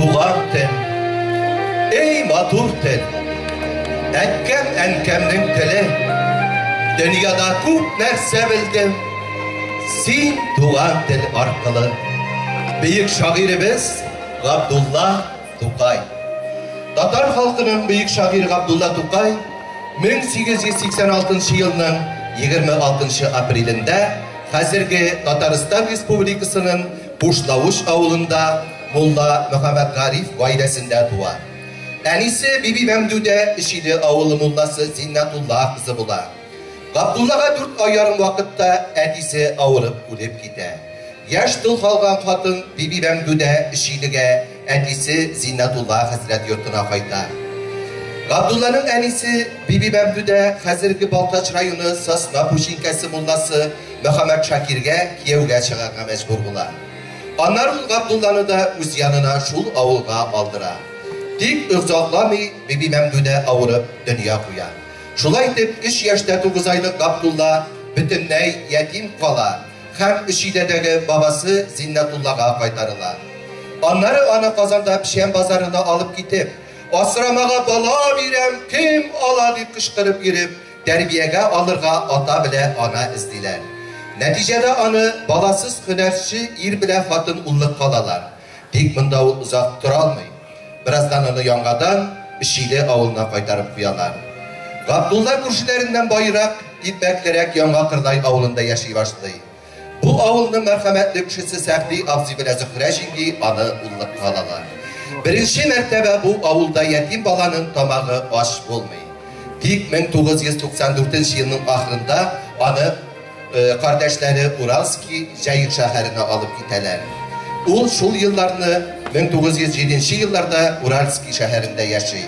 Туган тел. Эй, матур тел. Әткәм, әнкәмнең теле. Дөньяда күп нәрсә белдем. Син туган тел аркылы. Бөек шагыйребез Габдулла Тукай. Татар халкының бөек шагыйре Габдулла Тукай 1886 елның 26 апрелендә хәзерге Татарстан Республикасының Кушлавыч авылында мулла Мөхәммәд Гариф гаиләсендә туа. Әнисе Биби Мәмдүдә Өчиле авылы мулласы Зиннәтулла кызы була. Габдуллага 4 ай ярым вакытта әтисе авырып үлеп китә. Яшь тол калган хатын Биби Мәмдүдә Өчилегә әтисе Зиннәтулла хәзрәт йортына кайта. Габдулланың әнисе Биби Мәмдүдә хәзерге Балтач районы Сосна Пүчинкәсе мулласы Мөхәммәд Шакиргә кияүгә чыгарга мәҗбүр була. Аннары ул Габдулланы да үз янына шул авылга алдыра. Тик озакламый Биби Мәмдүдә авырып дөнья куя. Шулай итеп, 3 яшьтә 9 айлык Габдулла бөтенләй ятим кала һәм Өчиледәге бабасы Зиннәтуллага кайтарыла. Аннары аны Казанда Печән базарына алып китеп, асрамага бала бирәм, кем ала дип кычкырып йөреп, тәрбиягә алырга ата белән ана эзлиләр. Нәтиҗәдә аны баласыз һөнәрче ир белән хатын уллыкка алалар. Тик монда ул озак тора алмый. Бераздан аны яңадан Өчиле авылына кайтарып куялар. Габдулла күршеләреннән байрак, ипәклерәк Яңа Кырлай авылында яши башлый. Бу авылның мәрхәмәтле кешесе Сәгъди абзый белән Зөһрә җиңги аны уллыкка алалар. Беренче мәртәбә бу авылда ятим баланың тамагы ач булмый. Тик 1994 елның ахырында аны кардәшләре Уральский Җаек шәһәренә алып китәләр. Ул шул елларны 1907 елларда Уральский шәһәрендә яши.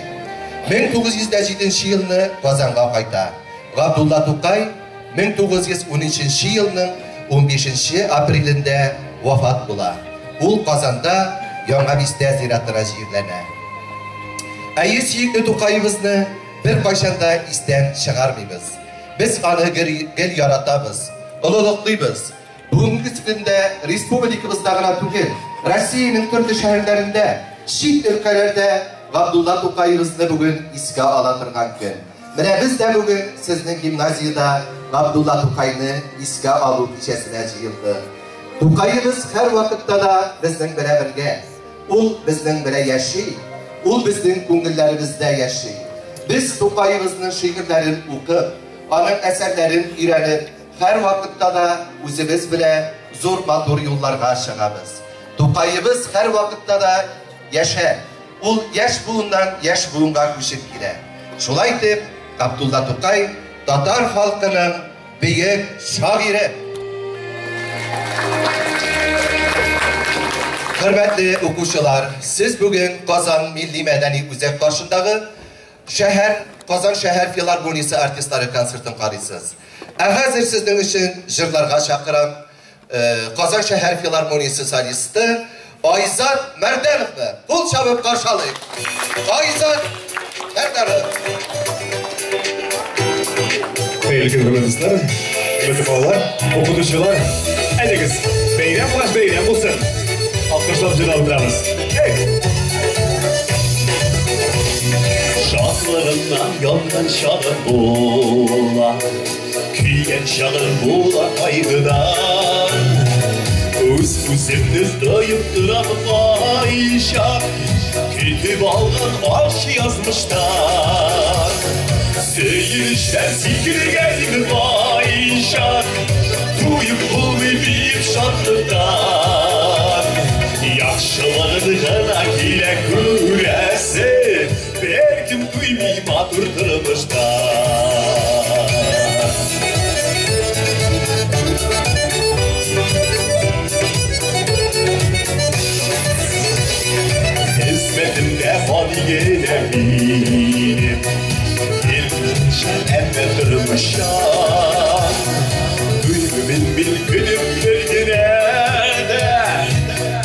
1907 елны Казанга кайта. Габдулла Тукай 1913 елның 15 апрелендә вафат була. Ул Казанда Яңа Бистә зиратына җирләнә. Әйе, сөекле Тукаебызны бер кайчан да истән чыгармыйбыз. Без аны гел яратабыз, олылыклыйбыз. Бүгенге көндә республикабызда гына түгел, Россиянең төрле шәһәрләрендә, чит өлкәләрдә Габдулла Тукаебызны бүген искә ала торган көн. Менә без дә бүген сезнең гимназиядә Габдулла Тукайны искә алу кичәсенә җыелдык. Тукаебыз һәр вакытта да безнең белән бергә. Ул безнең белән яши, ул безнең күңелләребездә яши. Без Тукаебызның шигырьләрен укып, аның әсәрләрен өйрәнеп, һәр вакытта да үзебез белән зур матур юлларга чыгабыз. Тукаебыз һәр вакытта да яшә. Ул яшь буыннан яшь буынга күчеп килә. Шулай итеп, Габдулла Тукай татар халкының бөек шагыйре. Хөрмәтле укучылар, сез бүген Казан Милли мәдәни үзәк каршындагы шәһәр Казан шәһәр филармониясе артистлары концертын карыйсыз. Ә хәзер сезнең өчен җырларга чакырам. Казан шәһәр филармониясе солисты Айзат Мәрдәновны кул чабып каршы алыйк. Айзат Мәрдәнов. Хәерле көн, хөрмәтле дуслар, хөрмәтле балалар, укытучылар. Әйдәгез, бәйрәм булгач бәйрәм булсын. Алкышлап җырлап утырабыз. Эй! Шатлыгыннан янган чагым була, көйгән чагым була кайгыдан. Үз үземне тоеп торам кайчак, көтеп алган ачы язмыштан. Сөенечтән сикергән кайчак, туеп булмый биеп шатлыктан. Яхшылыгын гына килә күрәсе, беркем туймый матур тормыштан. Хезмәтемдә гади генә минем, килгәнчә әмма тормышчан. Туймыйм мин көнем бер генә дә,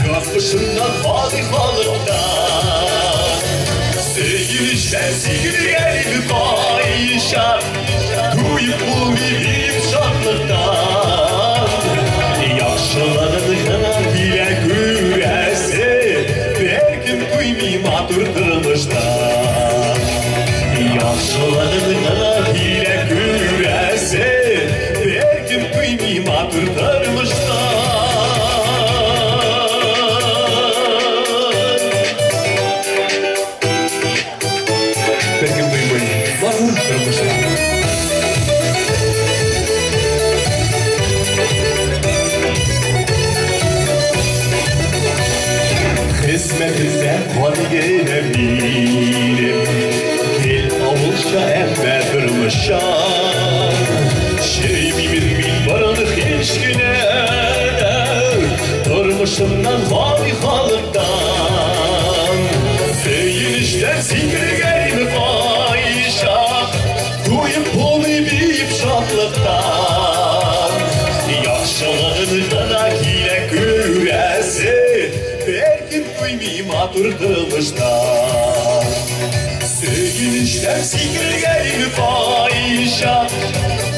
язмышымнан гади халыктан. Сөенечтән сикергән кайчак, туеп булмый биеп шатлыктан. Яхшылыгын гына килә күрәсе, беркем туймый туймый матур тормыштан. Яхшылыгын гына килә күрәсе, беркем туймый матур тормыштан. Беркем туймый матур тормыштан. Хезмәтендә гади генә минем, гел авылча, әмма тормышчан. Чөймимен мин борын һич кенә дә, тормышымнан, гади халыктан. Сөенечтән сикергән кайчак, туеп булмый биеп шатлыктан. Яхшылыгын гына килә күрәсе, беркем туймый матур тормыштан. Сөенечтән сикергән кайчак,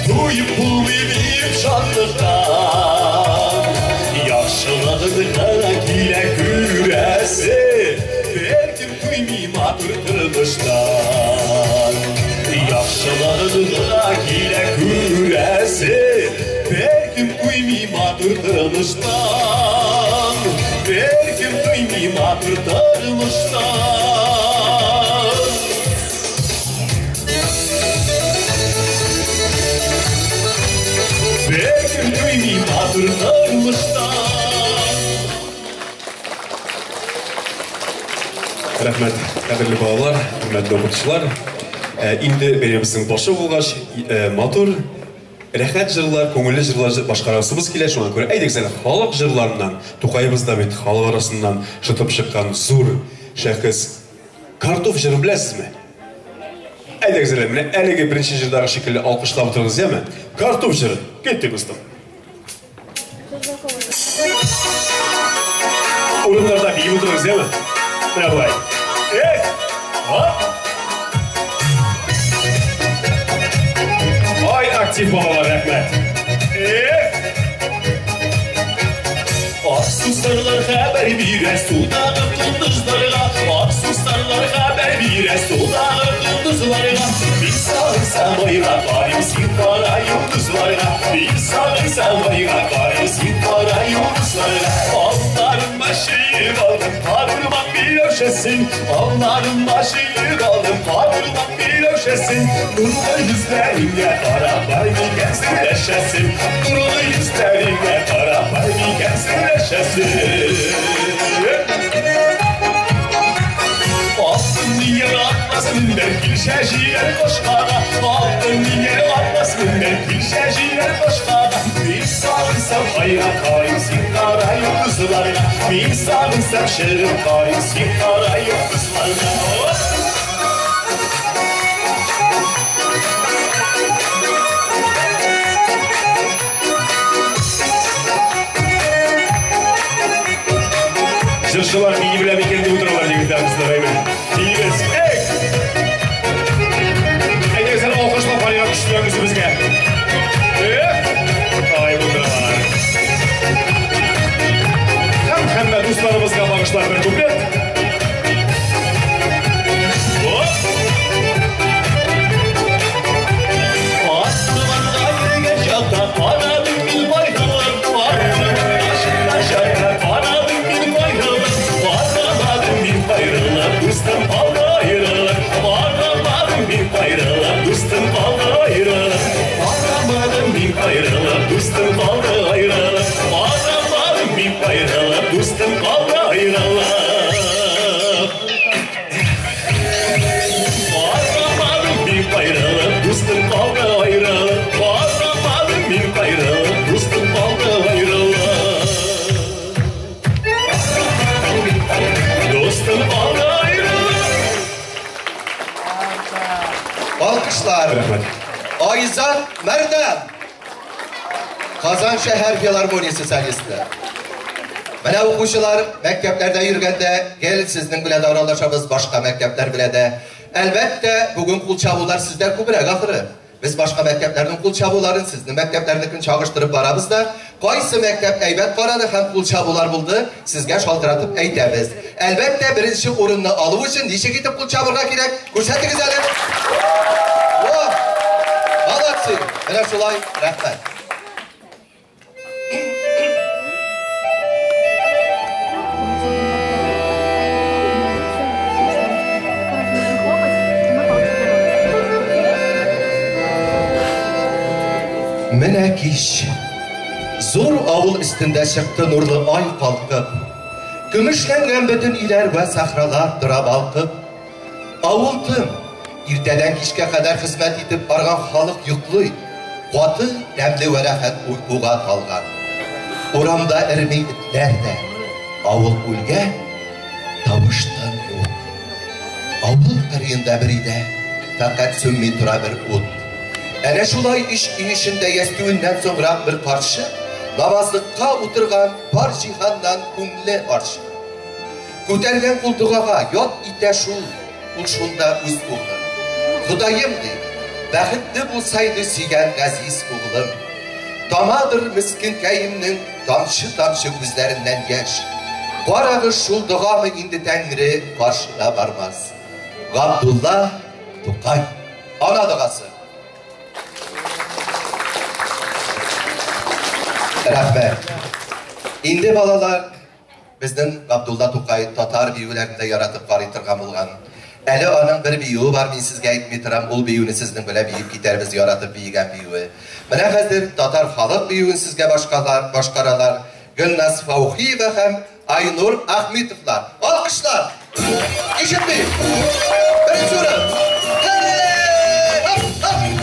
туеп булмый биеп шатлыктан. Яхшылыгын гына килә күрәсе, беркем туймый матур тормыштан. Яхшылыгын гына килә күрәсе, беркем туймый матур тормыштан. Беркем туймый матур тормыштан. Беркем туймый матур тормыштан. Рәхмәт, кадерле балалар, хөрмәтле укытучылар. Инде бәйрәмебезнең башы булгач, матур, рәхәт җырлар, күңелле җырлар башкарасыбыз килә. Шуңа күрә әйдәгез әле халык җырларыннан, Тукаебыз да бит халык арасыннан шытып чыккан зур шәхес. Картоф җырын беләсезме? Әйдәгез әле, менә әлеге беренче җырдагы шикелле алкышлап утырыгыз, яме? Картоф җыры. Киттек, дустым. Урыннарда биеп утырыгыз, яме? Менә болай. Эх! Хоп! Ай, актив балалар, рәхмәт. Эх! Ак сусарлар хәбәр бирә судагы йолдызларга, ак сусарлар хәбәр бирә судагы йолдызларга. Мин сагынсам айга карыйм син кара йолдызларга, мин сагынсам айга карыйм син кара йолдызларга. Алларыма шиеп алдым карурман миләүшәсен, алларыма шиеп алдым карурман миләүшәсен. Нурлы йөзләреңә карап бар микән сөйләшәсем, нурлы йөзләреңә карап бар микән сөйләшәсем. Алтын нигә атмас мендәр килшә җиләр башкага, алтын нигә атмас мендәр килшә җиләр башкага. Мин сагынсам айга карыйм син кара йолдызларга, мин сагынсам чыгып карыйм син кара йолдызларга. Җырчылар бии белә микән дип утыралар егетләр, кызлар, әйме? Биибез. Эх! Әйдәгез әле алкышлап карыйк көчләр үзебезгә. Эх! Ай, булдыралар. Һәм һәммә дусларыбызга багышлап бер куплет. Оп! Атларга йөргән чакта карадым мин кайгылып, башында чакта карадым мин кайгылып, карамадым мин кайрылып, дустым калды аерылып, карамадым мин кайрылып, дустым калды аерылып, карамадым мин кайрылып, дустым калды аерылып, карамадым мин кайрылып, дустым калды аерылып. Карамадым мин кайрылып, дустым калды аерылып, карамадым мин кайрылып, дустым калды аерылып. Дустым калды аерылып. Алкышлар. Рәхмәт. Айзат Мәрдән. Казан шәһәр филармониясе солисты. Менә укучылар, мәктәпләрдә йөргәндә гел сезнең белән дә аралашабыз, башка мәктәпләр белән дә. Әлбәттә, бүген кул чабулар сездә күбрәк ахыры. Без башка мәктәпләрнең кул чабуларын, сезнең мәктәпләрнекен чагыштырып барабыз да, кайсы мәктәп әйбәт карады һәм кул чабулар булды, сезгә шалтыратып әйтәбез. Әлбәттә, беренче урынны алу өчен ничек итеп кул чабырга кирәк? Күрсәтегез әле. Во! Молодцы! Менә шулай, рәхмәт. Менә кич. Зур авыл өстендә чыкты нурлы ай калкып. Көмешләнгән бөтен өйләр вә сахралар тора балкып. Авыл тын. Иртәдән кичкә кадәр хезмәт итеп барган халык йоклый. Каты, тәмле вә рәхәт уйкуга талган. Урамда эрми этләр дә. Авыл үлгән, тавыш тын юк. Авыл кырыенда бер өйдә фәкать сүнми тора бер ут. Әнә шулай өч өй эчендә ястүеннән соңрак бер карчык намазлыкка утырган бар җиһаннан күңле ачык. Күтәргән кул догага ят итә шул, ул шунда үз углын. Ходаем, ди, бәхетле булсайды сөйгән газиз углым. Тамадыр мескенкәемнең тамчы-тамчы күзләреннән яшь. Карагыз, шул догамы инде Тәңре каршына бармас. Габдулла Тукай. Ана догасы. Рәхмәт. Инде балалар, безнең Габдулла Тукай татар биюләрен дә яратып карый торган булган. Әле аның бер биюе бар, мин сезгә әйтми торам, ул биюне сезнең белән биеп китәрбез, яратып биегән биюе. Менә хәзер татар халык биюен сезгә башкалар, башкаралар. Гөлназ Фаухиева һәм Айнур Ахметовлар. Алкышлар! Ишетми! Беренче урын! Hey! Hop, hop!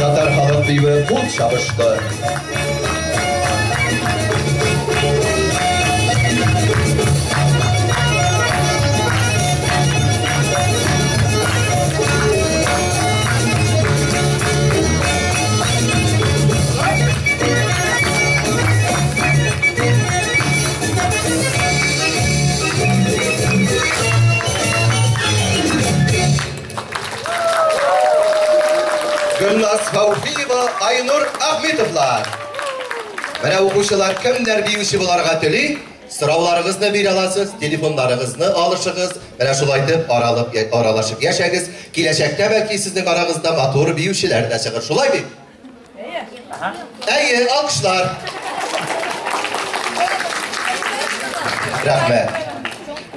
Татар халык биюе кул чабышты. Гөлназ Фаухиева, Айнур Ахметовлар. Менә укучылар, кемнәр биюче буларга тели? Сорауларыгызны бирә аласыз, телефоннарыгызны алышыгыз. Менә шулай итеп аралып, аралашып яшәгез. Киләчәктә бәлки сезнең арагызда матур биючеләр дә чыгыр. Шулай бит? Әйе, алкышлар. Рәхмәт.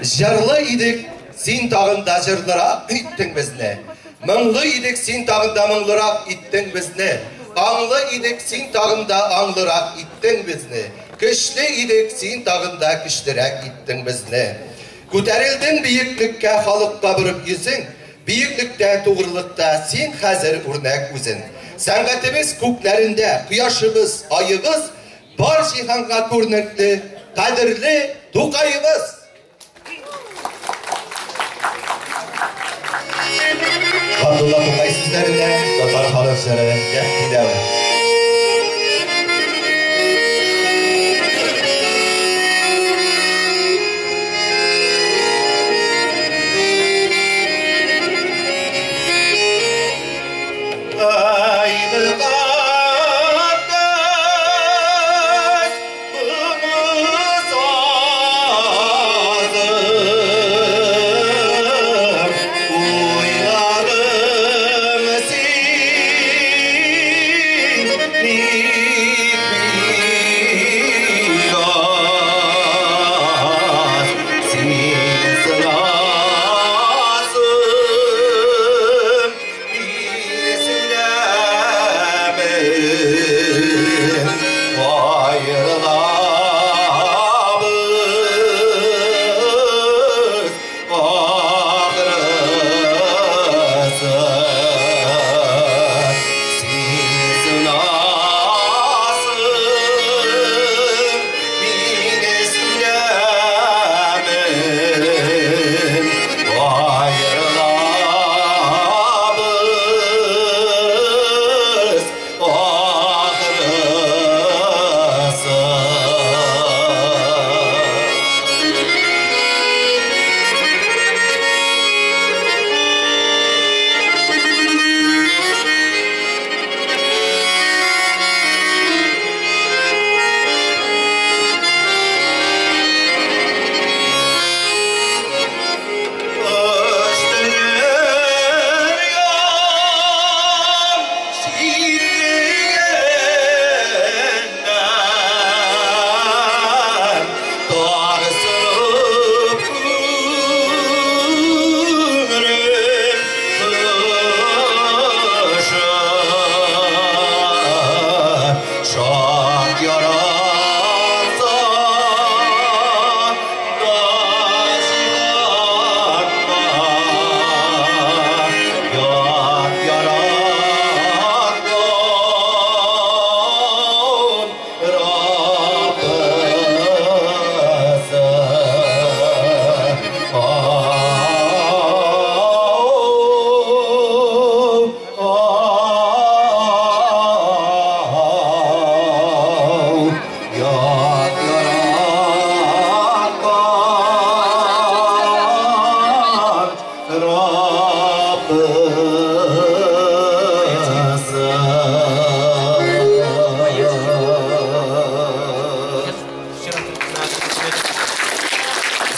Җырлы идек, син тагын да җырлырак иттең безне. Моңлы идек, син тагын да моңлырак иттең безне. Аңлы идек, син тагын да аңлырак иттең безне. Көчле идек, син тагын да көчлерәк иттең безне. Күтәрелдең биеклеккә халыкка борып йөзең, биеклектә, тугрылыкта син хәзер үрнәк үзең. Сәнгатебез күкләрендә, кояшыбыз, аебыз, бар җиһанга күренекле, кадерле Тукаебыз. Габдулла Тукай сүзләренә татар халык җыры Тәкъдимдәү.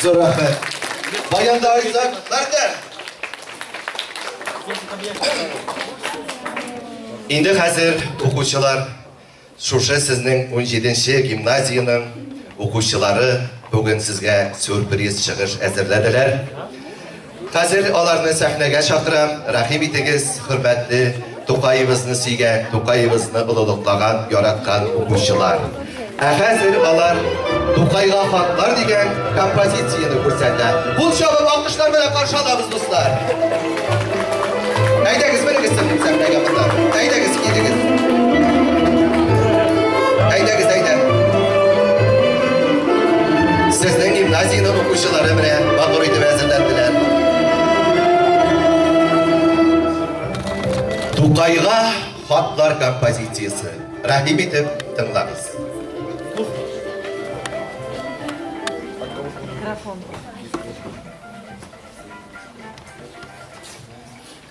Зур рәхмәт. Баянда Айзак Мәрдән. Инде хәзер укучылар, шушы сезнең 17нче гимназиянең укучылары бүген сезгә сюрприз чыгыш әзерләделәр. Хәзер аларны сәхнәгә чакырам. Рәхим итегез, хөрмәтле Тукаебызны сөйгән, Тукаебызны олылыклаган, яраткан укучылар. Ә хәзер алар Тукайга хатлар дигән композицияне күрсәтә. Кул чабып, алкышлар белән каршы алабыз, дуслар. Әйдәгез, менегез сәхнәгә монда. Әйдәгез, килегез. Әйдәгез, әйдә. Сезнең гимназиянең укучылары менә матур итеп әзерләнделәр. Тукайга хатлар композициясе. Рәхим итеп тыңлагыз.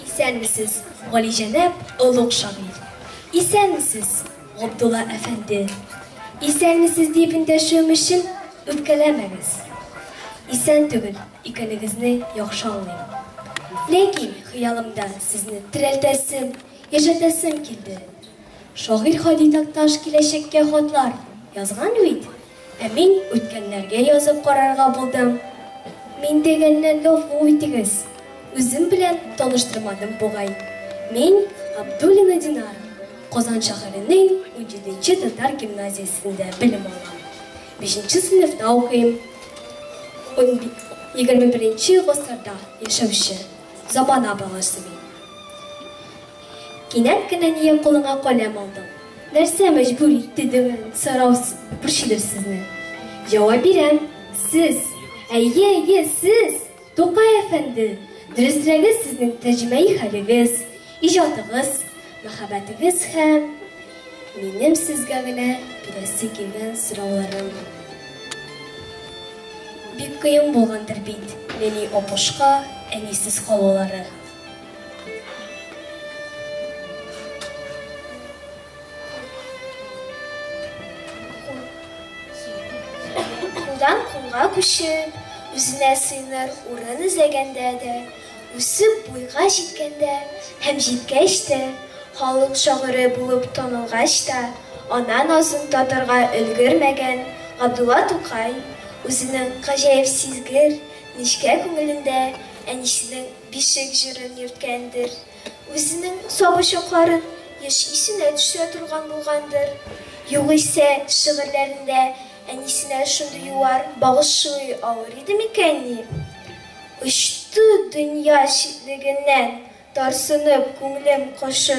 Исәнмесез, галиҗәнәп олуг шагыйрь. Исәнмесез, Габдулла әфәнде. Исәнмесез дип эндәшүем өчен Үпкәләмәгез. Исән түгел икәнегезне яхшы аңлыйм. Ләкин хыялымда сезне терелтәсем, яшәтәсем килде. Шагыйрь Һади Такташ киләчәккә хатлар язган бит. Ә мин үткәннәргә язып карарга булдым. Мин дигәннән гафу итегез. Үзем белән таныштырмадым бугай. Мин Абдуллина Динара. Казан шәһәренең унҗиденче татар гимназиясендә белем алам. Бишенче сыйныфта укыйм. 21 гасырда яшәүче замана баласы мин. Кинәт кенә нигә кулыңа каләм алдың? Нәрсә мәҗбүр итте дигән сорау борчыйдыр сезне. Җавап бирәм, сез, әйе, әйе, сез, Тукай әфәнде, дөресрәге сезнең тәрҗемәи хәлегез, иҗатыгыз, мәхәббәтегез һәм минем сезгә генә бирәсе килгән сорауларым. Бик кыен булгандыр бит нәни Апушка әнисез калулары. Кулдан кулга күчеп, үзенә сыеныр урын эзләгәндә дә, үсеп буйга җиткәндә һәм җиткәч тә, халык шагыйре булып танылгач та, ана назын татырга өлгермәгән Габдулла Тукай үзенең гаҗәеп сизгер, нечкә күңелендә әнисенең бишек җырын йөрткәндер. Үзенең сабый чакларын еш исенә төшерә торган булгандыр. Югыйсә, шигырьләрендә әнисенә шундый юллар багышлый алыр иде микәнни? Очты дөнья читлегеннән тарсынып күңлем кошы,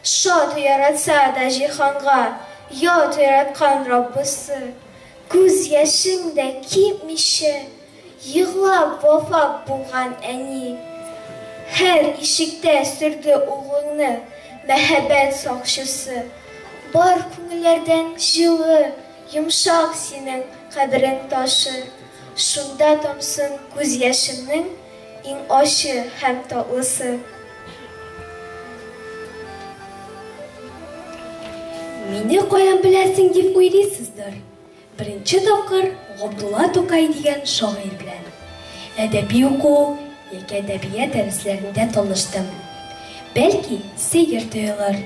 Шат яратса да җиһанга ят яраткан Раббысы. Күз яшең дә кипмичә, Еглап вафат булган әни. Һәр ишектә сөрде углыңны мәһабәт сакчысы. Бар күңелләрдән җылы, йомшак синең каберең ташы. Шунда тамсын күз яшемнең иң ачы һәм татлысы. Мине каян беләсең дип уйлыйсыздыр. Беренче тапкыр Габдулла Тукай дигән шагыйрь белән әдәби уку яки әдәбият дәресләрендә таныштым. Бәлки, сәер тоелыр,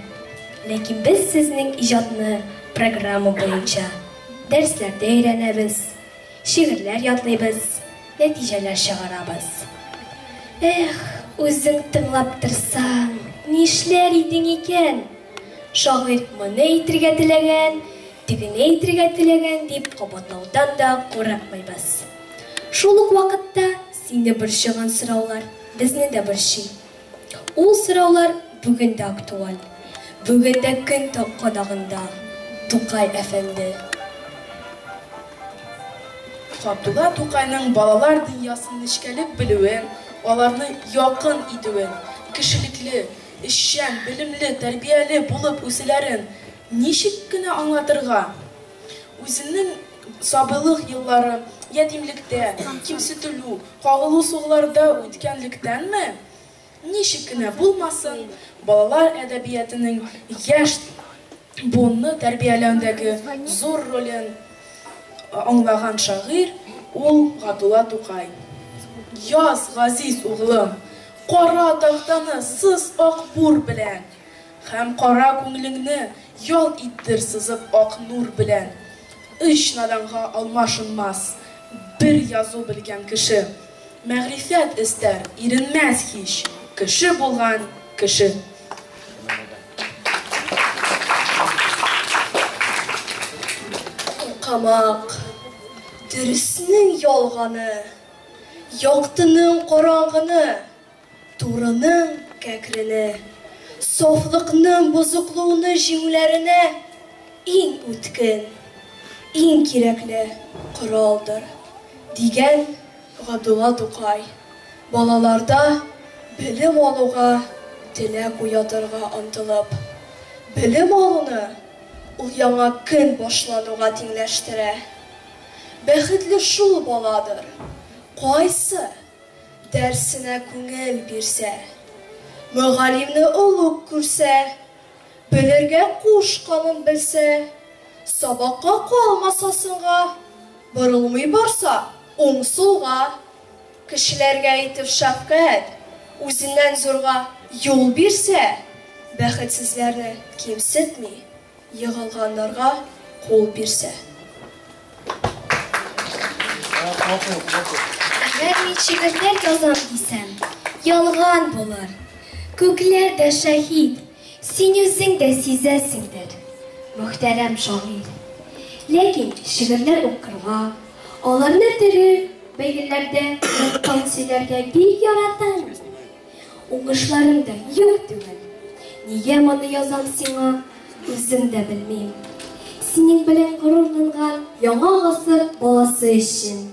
ләкин без сезнең иҗатны программа буенча дәресләрдә өйрәнәбез, шигырьләр ятлыйбыз, нәтиҗәләр чыгарабыз. Эх, үзең тыңлап торсаң, нишләр идең икән? Шагыйрь моны әйтергә теләгән, тегене әйтергә теләгән дип кабатлаудан да курыкмыйбыз. Шул ук вакытта сине борчыган сораулар безне дә борчый. Ул сораулар бүген дә актуаль. Бүген дә көн кадагында, Тукай әфәнде. Габдулла Тукайның балалар дөньясын нечкәлеп белүен, аларны якын итүен, кешелекле, эшчән, белемле, тәрбияле булып үсүләрен ничек кенә аңлатырга? Үзенең сабыйлык еллары ятимлектә, кимсетелү, кагылу-сугуларда үткәнлектәнме? Ничек кенә булмасын, балалар әдәбиятының яшь буынны тәрбияләүдәге зур ролен аңлаган шагыйрь ул Габдулла Тукай. Яз, газиз углым, кара тактаны сыз ак бур белән, һәм кара күңелеңне ялт иттер сызып ак нур белән. Өч наданга алмашынмас бер язу белгән кеше. Мәгърифәт эстәр, иренмәс һич, кеше булган кеше. Куркамак, дөреснең ялганы, яктының караңгыны, турының кәкрене, сафлыкның бозыклыгны җиңүләренә иң үткен, иң кирәкле коралдыр, дигән Габдулла Тукай. Балаларда белем алуга теләк уятырга омтылып, белем алуны ул яңа көн башлануга тиңләштерә. Бәхетле шул баладыр, кайсы дәрсенә күңел бирсә, мөгаллимне олуг күрсә, белергә кушканын белсә, сабакка калмаса соңга. Борылмый барса, уң сулга. Кешеләргә итеп шәфкать, үзеннән зурга юл бирсә, бәхетсезләрне кимсетми, егылганнарга кул бирсә. Әгәр мин шигырьләр язам дисәм, ялган булыр. Күкләр дә шаһит, син үзең дә сизәсеңдер, мөхтәрәм шагыйрь. Ләкин шигырьләр укырга, аларны төреп, бәйгеләрдә мактау сөйләргә бик яратам. Уңышларым да юк түгел. Нигә моны язам сиңа, үзем дә белмим. Синең белән горурланган яңа гасыр баласы өчен.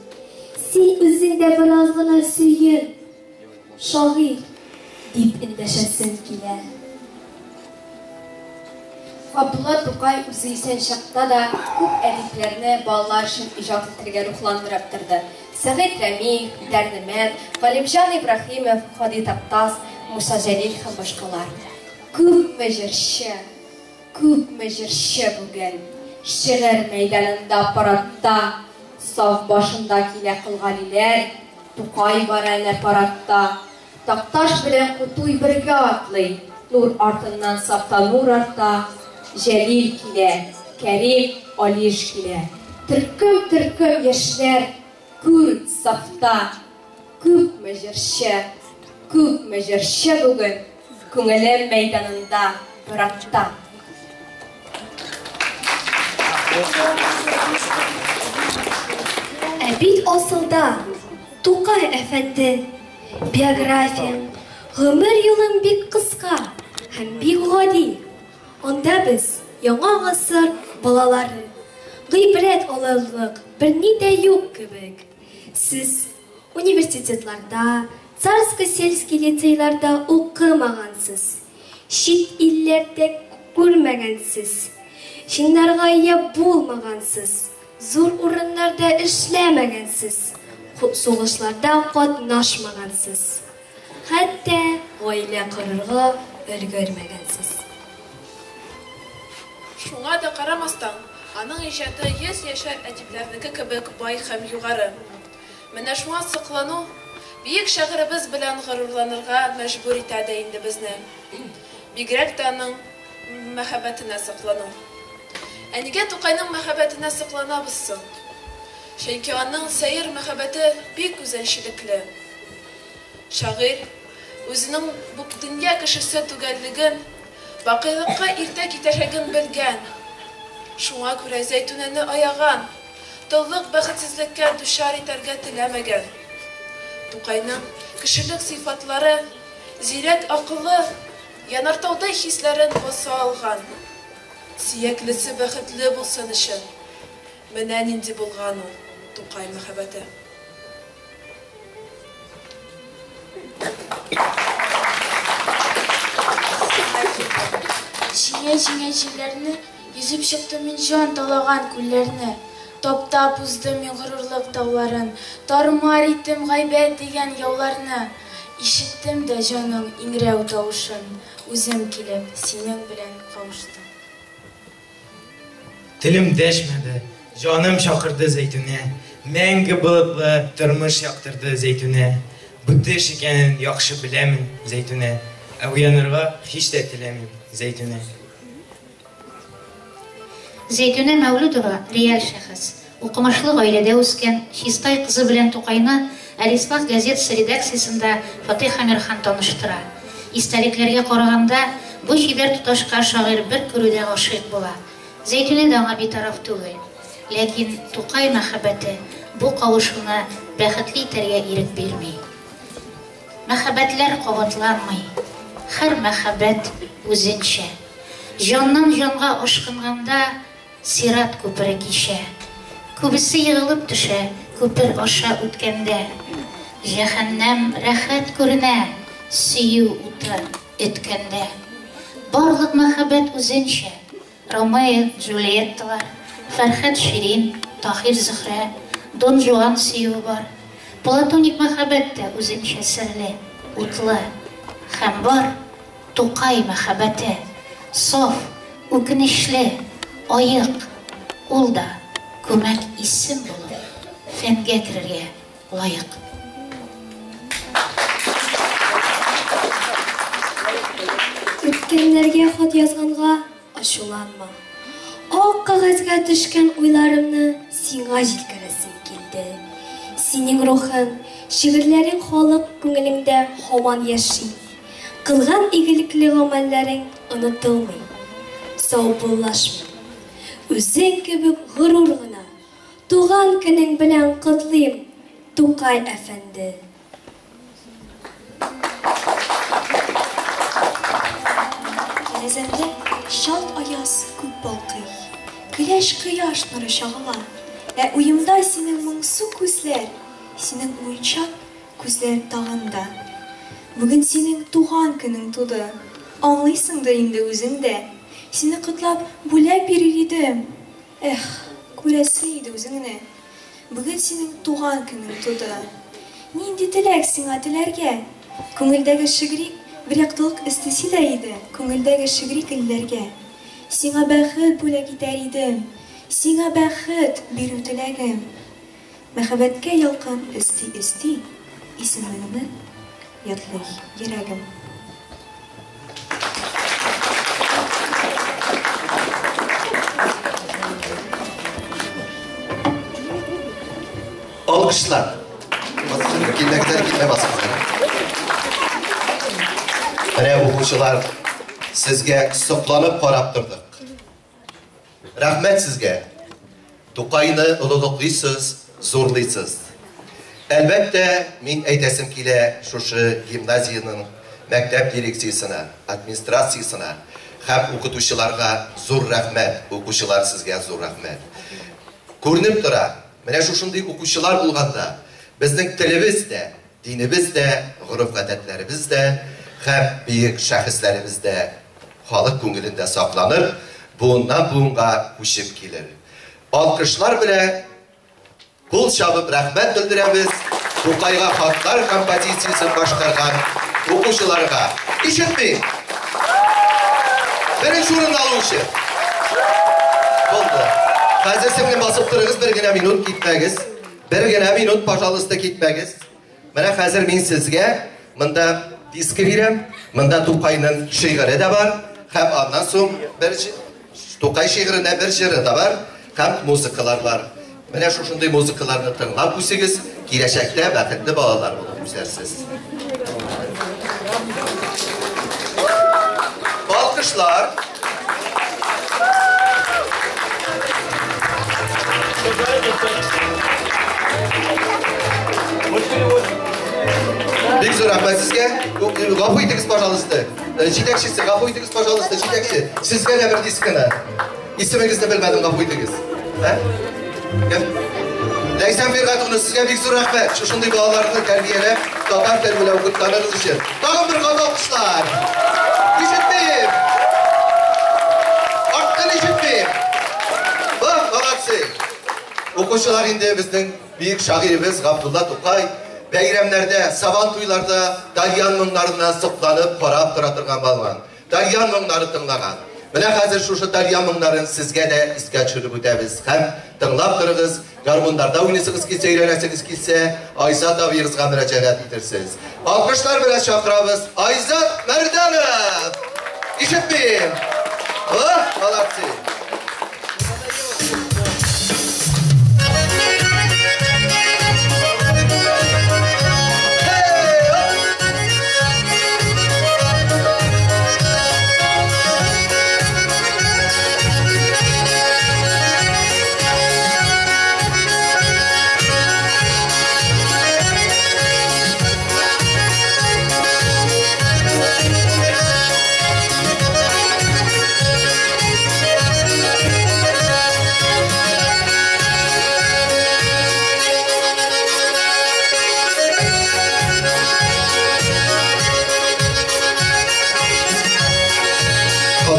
Син үзең дә бераз гына сөен, шагыйрь, дип эндәшәсем килә. Габдулла Тукай үзе исән чакта да күп әдипләрне балалар өчен иҗат итәргә рухландырып торды. Сәгыйть Рәмиев, Дәрдемәнд, Галимҗан Ибраһимов, Һади Такташ, Муса Җәлил һәм башкалар. Күпме җырчы, күпме җырчы бүген шигырь мәйданында парадта, саф башында килә Кол Галиләр, Тукай бар әнә парадта. Такташ белән Кутуй бергә атлый, Нур артыннан сафта нур арта, Җәлил килә, Кәрим, Алиш килә. Төркем-төркем яшьләр, күр, сафта. Күпме җырчы, күпме җырчы бүген күңелем мәйданында парадта. Ә бит асылда, Тукай әфәнде, биографияң, гомер юлың бик кыска һәм бик гади. Анда без, яңа гасыр балалары, гыйбрәт алырлык берни дә юк кебек. Сез университетларда, царско-сельский лицейларда укымагансыз, чит илләрдә күрмәгәнсез, чиннарга ия булмагансыз, зур урыннарда эшләмәгәнсез, сугышларда катнашмагансыз, хәтта гаилә корырга өлгермәгәнсез. Шуңа да карамастан, аның иҗаты йөзьяшәр әдипләрнеке кебек бай һәм югары. Менә шуңа соклану бөек шагыйребез белән горурланырга мәҗбүр итә дә инде безне. Бигрәк тә аның мәхәббәтенә соклану. Ә нигә Тукайның мәхәббәтенә сокланабыз соң? Чөнки аның сәер мәхәббәте бик үзенчәлекле. Шагыйрь үзенең бу дөнья кешесе түгеллеген, бакыйлыкка иртә китәчәген белгән. Шуңа күрә Зәйтүнәне аяган, толлык бәхетсезлеккә дучар итәргә теләмәгән. Тукайның кешелек сыйфатлары, зирәк акылы, янартаудай хисләрен баса алган. Сөеклесе бәхетле булсын өчен. Менә нинди булган ул Тукай мәхәббәте. Җиңә-җиңә җилләрне, Йөзеп чыктым мин җан талаган күлләрне. Таптап уздым мин горурлык тауларын, Тар-мар иттем гайбәт дигән яуларны. Ишеттем дә җаның иңрәү тавышын, Үзем килеп, синең белән кавыштым. Телем дәшмәде, җаным чакырды Зәйтүнә. Мәңге болытлы тормыш яктырды Зәйтүнә. Бу төш икәнен яхшы беләмен, Зәйтүнә. Ә уянырга һич тә теләмим, Зәйтүнә. Зәйтүнә Мәүлүдова, реаль шәхес. Укымышлы гаиләдә үскән, Чистай кызы белән Тукайны Әлислах газетасы редакциясендә Фатыйх Әмирхан таныштыра. Истәлекләргә караганда, бу чибәр туташка шагыйрь бер күрүдә гашыйк була. Зәйтүнә дә аңа битараф түгел. Ләкин Тукай мәхәббәте бу кавышуны бәхетле итәргә ирек бирми. Мәхәббәтләр кабатланмый, һәр мәхәббәт үзенчә. Җаннан җанга ашкынганда Сират күпере кичә. Күбесе егылып төшә күпер аша үткәндә. Җәһәннәм рәхәт күренә сөю уты өткәндә. Барлык мәхәббәт үзенчә. Ромео, Джульетталар, Фәрхәд, Ширин, Таһир, Зөһрә, Дон Жуан сөюе бар. Платоник мәхәббәт тә үзенчә серле, утлы. Һәм бар Тукай мәхәббәте. Саф, үкенечле, аек. Ул да күмәк исем булып. фәнгә керергә лаек. Үткәннәргә хат язганга ачуланма. Ак кәгазьгә төшкән уйларымны сиңа җиткерәсем килде. Синең рухың, шигырьләрең халык күңелендә һаман яши. Кылган игелекле гамәлләрең онытылмый. Саубуллашмыйм. Үзең кебек горур гына туган көнең белән котлыйм, Тукай әфәнде. Тәрәзәмдә чалт аяз күк балкый, Көләч кояш нуры чагыла. Ә уемда синең моңсу күзләр, Синең уйчан күзләр тагын да. Бүген синең туган көнең туды, Аңлыйсыңдыр инде үзең дә. Сине котлап бүләк бирер идем, Эх, күрәсе иде үзеңне. Бүген синең туган көнең туды. Нинди теләк сиңа теләргә? Күңелдәге шигъри бер яктылык өстисе дә иде Күңелдәге шигъри гөлләргә. Сиңа бәхет бүләк итәр идем, Сиңа бәхет бирү теләгем. Мәхәббәткә ялкын өсти-өсти, Исемеңне ятлый йөрәгем. Алкышлар. Килмәгезләр, килмә басыгыз. Менә укучылар, сезгә сокланып карап тордык. Рәхмәт сезгә. Тукайны олылыклыйсыз, зурлыйсыз. Әлбәттә, мин әйтәсем килә шушы гимназиянең мәктәп дирекциясенә, администрациясенә һәм укытучыларга зур рәхмәт, укучылар сезгә зур рәхмәт. Күренеп тора, менә шушындый укучылар булганда, безнең телебез дә, динебез дә, гореф-гадәтләребез дә һәм бөек шәхесләребез дә халык күңелендә сакланыр, буыннан буынга күчеп килер. Алкышлар белән кул чабып рәхмәт белдерәбез Тукайга хатлар композициясен башкарган укучыларга. Ишетмим! Беренче урын алучы. Булды. Хәзер сеңлем басып торыгыз, бер генә минут китмәгез. Бер генә минут, пожалуйста, китмәгез. Менә хәзер мин сезгә монда диска бирәм. Монда Тукайның шигыре дә бар, һәм аннан соң бер Тукай шигыренә бер җыры да бар, һәм музыкалар бар. Менә шушындый музыкаларны тыңлап үсегез, киләчәктә бәхетле балалар булып үсәрсез. Алкышлар. Бик зур рәхмәт сезгә. Гафу итегез, пожалуйста. Җитәкчесе, гафу итегез, пожалуйста, җитәкче. Сезгә дә бер дискыны. Исемегезне белмәдем, гафу итегез. Ә? Кем? Ләйсән Фиргатовна, сезгә бик зур рәхмәт. Шушындый балаларны тәрбияләп, татар теле белән укытканыгыз өчен. Тагын бер кат алкышлар. Ишетмим. Арттан ишетмим. Бах, молодцы. Укучылар инде безнең бөек шагыйребез Габдулла Тукай бәйрәмнәрдә, сабан туйларда тальян моңнарына сокланып карап тора торган булган. Тальян моңнары тыңлаган. Менә хәзер шушы тальян моңнарын сезгә дә искә төшереп үтәбез. Һәм тыңлап торыгыз, гармуннарда уйныйсыгыз килсә, өйрәнәсегез килсә, Айзат абыегызга мөрәҗәгать итерсез. Алкышлар белән чакырабыз Айзат Мәрдәнов! Ишетмим! О, молодцы!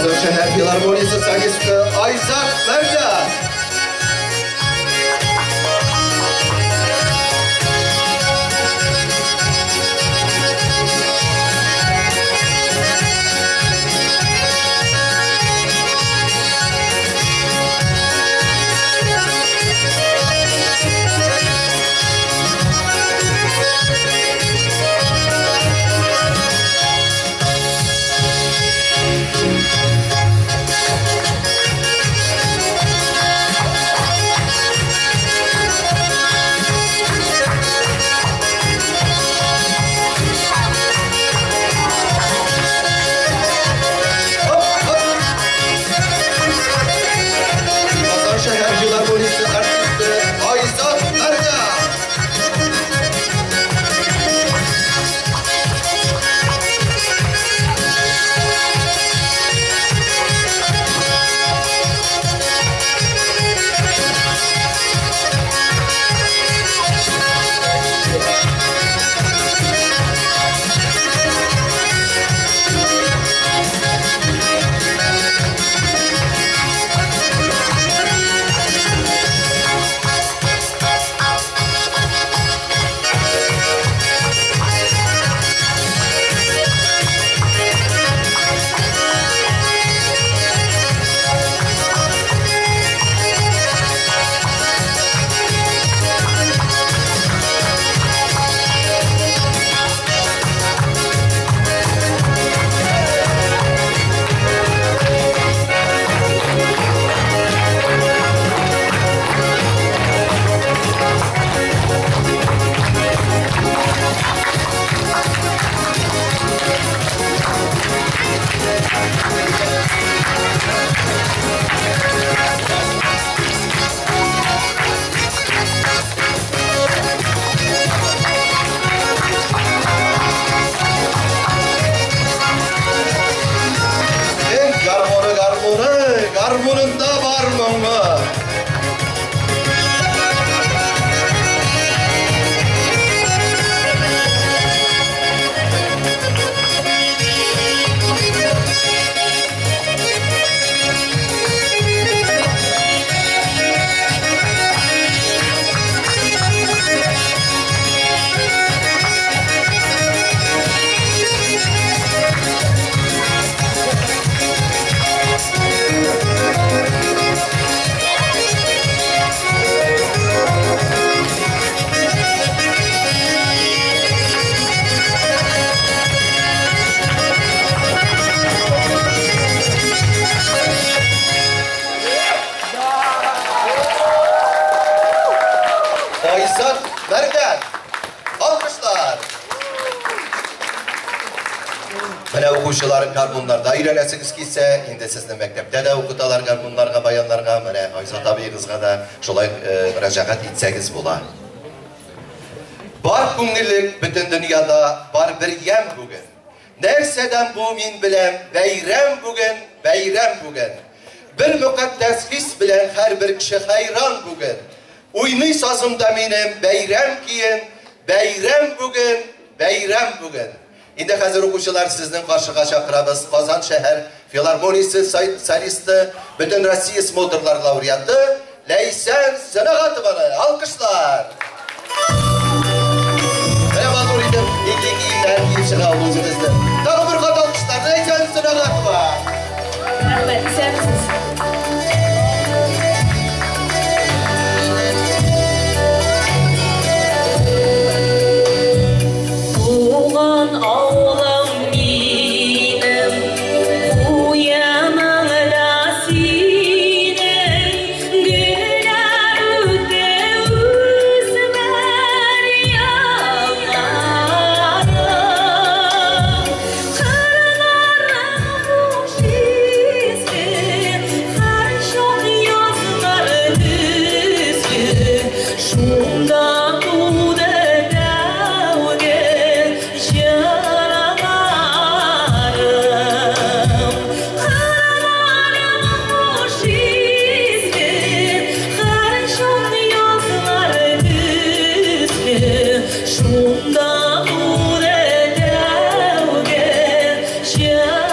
Казан шәһәр филармониясе солисты Айзат Мәрдән. Айзат Мәрдән. Алкышлар. Менә укучылар гармуннарда өйрәнәсегез килсә, инде сезне мәктәптә дә укыталар гармуннарга, баяннарга. Менә Айзат абыегызга да шулай мөрәҗәгать итсәгез була. Бар күңеллек бөтен дөньяда, бар бер ямь бүген. Нәрсәдән бу мин беләм, бәйрәм бүген, бәйрәм бүген. Бер мөкатдәс хис белән һәрбер кеше хәйран бүген. Уйный сазымда минем бәйрәм киен, бәйрәм бүген, бәйрәм бүген. Инде хәзер укучылар сезнең каршыга чакырабыз Казан шәһәр филармониясе солисты, бөтен Россия смотрлар лауреаты Ләйсән Сөнәгатованы. Алкышлар! Менә матур итеп милли киемнәр киеп чыга ул үзебезнең. Тагы бер кат алкышлар Ләйсән Сөнәгатова! Рәхмәт, исәнмесез. Туган авылым минем, куеныңда синең, гөлләр үтә үсмер елларым. Кырларың хуш исле, һәрчак язлар төсле, шунда туды тәүге җырларым. Кырларың хуш исле, һәрчак язлар төсле, шунда туды тәүге җырларым.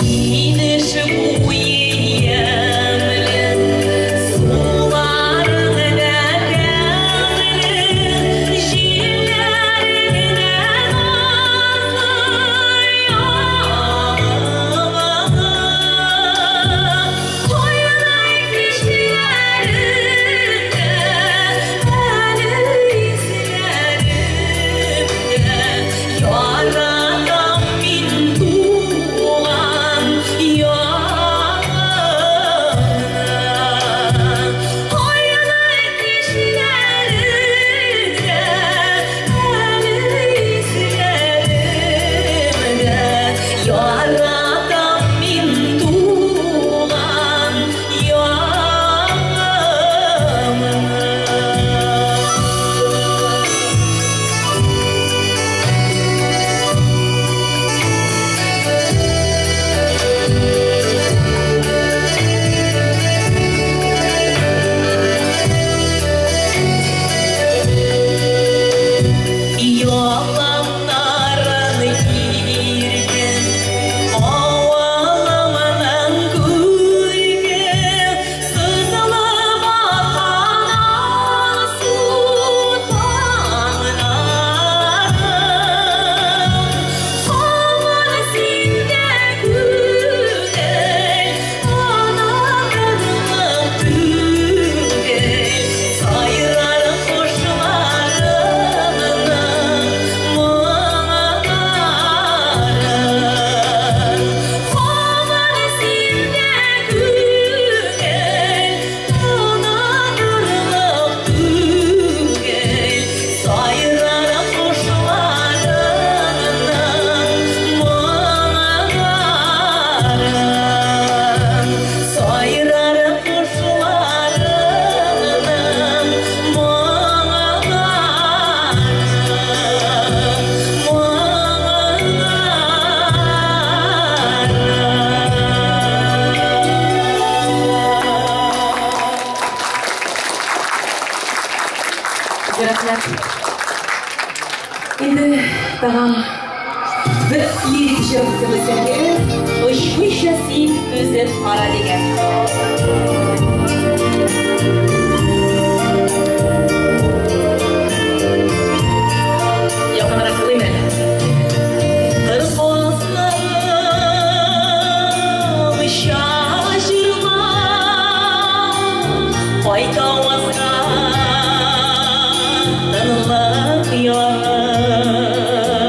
Инеш буе ямьле, суларың да тәмле, җилләрең дә назлы ягымлы. Кайнар кичләреңдә, әле исләремдә, яратам мин туган ягымны. Кайнар кичләреңдә, әле исләремдә, яратам мин туган ягымны. Яланнарын иркен, авылымның күрке, сызылып аткан алсу таңнарым. Һаман синдә күңел, онытырлык түгел, сайрар кошларымның моңнары. Һаман синдә күңел, онытырлык түгел, сайрар кошларымның моңнары. Сайрар кошларымның моңнары. Рәхмәт. Инде тагын бер лирик җыр үтәбез, Очмыйча син түзеп кара дигән. Якынрак кылыйм әле. Кыр казларым шашырма, кайтавазга тынлык ярым.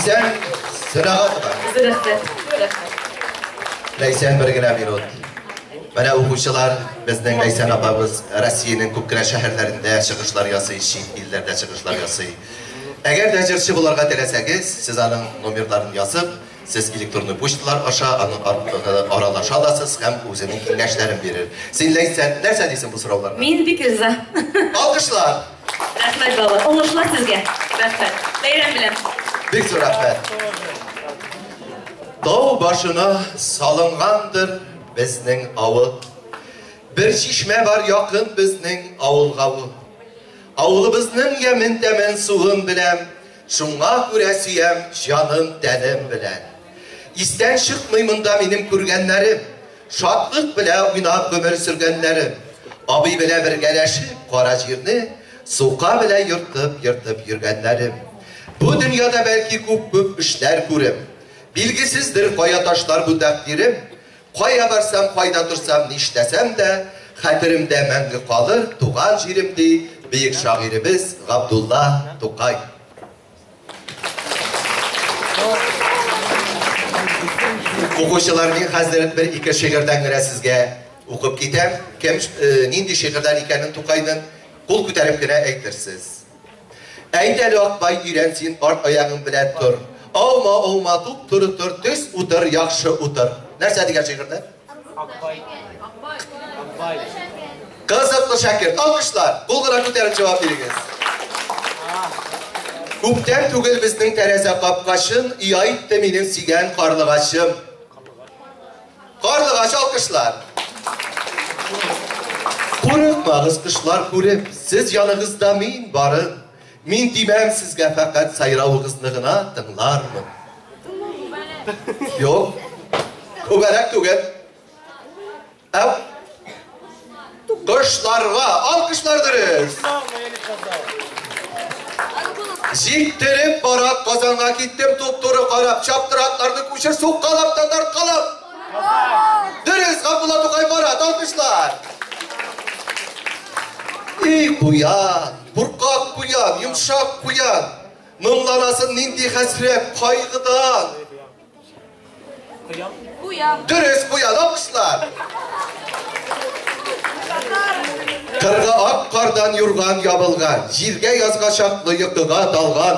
Ләйсән Сөнәгатова. Рәхмәт. Рәхмәт. Ләйсән, бер генә минут. Менә укучылар, безнең Ләйсән апабыз Россиянең күп кенә шәһәрләрендә чыгышлар ясый, чит илләрдә чыгышлар ясый. Әгәр дә җырчы булырга теләсәгез, сез аның номерларын язып, сез электронный почталар аша аның аралаша аласыз һәм үзенең киңәшләрен бирер. Син, Ләйсән, нәрсә дисең бу сорауларга? Мин бик риза. Алкышлар! Рәхмәт, балалар. Уңышлар сезгә. Рәхмәт. Бәйрәм белән. Бик зур рәхмәт. Тау башына салынгандыр безнең авыл. Бер чишмә бар якын безнең авылга ул. Авылыбызның ямен тәмен суын беләм, шуңа күрә сөям җаным тәнем белән. Истән чыкмый монда минем күргәннәрем, шатлык белән уйнап гомер сөргәннәрем. Абый белән бергәләшеп кара җирне сука белән йыртып-йыртып йөргәннәрем. Бу дөньяда бәлки күп-күп эшләр күреп, билгесездер кая ташлар бу тәкъдирем. Кая барсам, кайда торсам, нишләсәм дә, хәтеремдә мәңге калыр туган җирем, ди бөек шагыйребез Габдулла Тукай. Укучылар, мин хәзер бер-ике шигырьдән генә сезгә укып китәм. Кем нинди шигырьләр икәнен Тукайның кул күтәреп кенә әйтерсез. Әйт әле, Акбай, өйрән син арт аягың белән тор. Аума, аума, туп-туры тор, төз утыр, яхшы утыр. Нәрсә дигән шигырьдә? Акбай. Акбай. Кызыклы шәкерт. Алкышлар. Кул гына күтәреп җавап бирегез. Күптән түгел безнең тәрәзә капкачын оя итте минем сөйгән карлыгачым. Карлыгач, алкышлар. Курыкмагыз, кошлар күреп, сез яныгызда мин барын. Мин тимәм сезгә, фәкать сайравыгызны гына тыңлармын. Юк. Күбәрәк түгел. Ә кошларга алкышлар дөрес. Җиттереп бара Казанга киттем туп-туры карап, чаптыр атларны күчер суккалап та тарткалап. Дөрес, Габдулла Тукай бара, алкышлар. Эй, куян, куркак куян, йомшак куян. Моңланасын нинди хәсрәт, кайгыдан. Куян. Дөрес, куян, алкышлар. Кырга ак кардан юрган ябылган, җиргә язга чаклы йокыга талган.